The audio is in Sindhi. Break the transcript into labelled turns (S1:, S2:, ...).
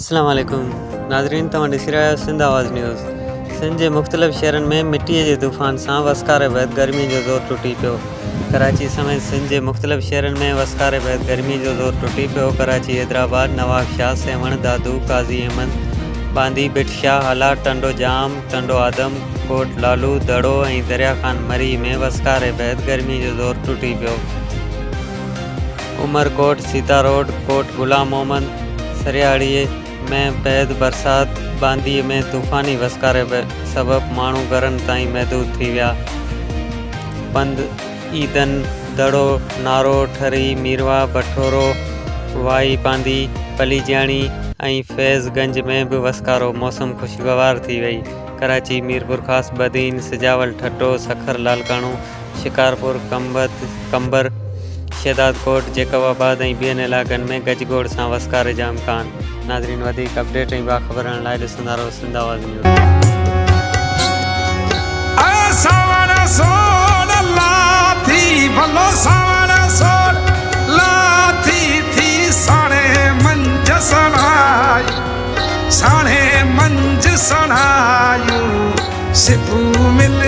S1: السلام عليڪم ناظرين توهان ڏسي رهيا آهيو سنڌ آواز نيوز سنڌ جي مختلف شهرن ۾ مٽي جي طوفان سان وسڪاري بعد گرمي جو زور ٽٽي پيو ڪراچي سميت سنڌ جي مختلف شهرن ۾ وسڪاري بعد گرمي جو زور ٽٽي پيو ڪراچي حيدرآباد نواب شاهه سيوهڻ دادو قاضي احمد ٻانڌي ڀٽ شاهه هالا ٽنڊو ڄام ٽنڊو آدم ڪوٽ لالو دڙو ۽ دريا خان مري ۾ وسڪاري بعد گرمي جو زور ٽٽي پيو عمرڪوٽ، سيتا روڊ، ڪوٽ غلام محمد، سرياڙيء ۾ بيحد برسات، ٻانڌيء ۾ طوفاني وسڪاري سبب ماڻهو گهرن تائين محدود ٿي ويا. پنڌ، عيدن، دڙو، نارو، ٺري، ميرواهه، بٺورو، واهي پانڌي، پليجياڻي ۽ فيض گنج ۾ به وسڪارو، موسم خوشگوار ٿي وئي. ڪراچي، ميرپورخاص، بدين، سجاول، ٺٽو، سکر، لاڙڪاڻو، شڪارپور، ڪمبت، قمبر، شهدادڪوٽ، جيڪب آباد ۽ ٻين علائقن ۾ گجگوڙ سان وسڪاري جا امڪان. ناظرين وڌيڪ اپڊيٽ ۽ باخبر رهڻ لاء ڏسندا رهو سنڌ آواز نيوز.
S2: اي سانوڻ سوڙ لاٿي ڀلو سانوڻ سوڙ لاٿي ٿي ساڻي منجهه سڻائي ساڻي منجهه سڻايون سپون مل.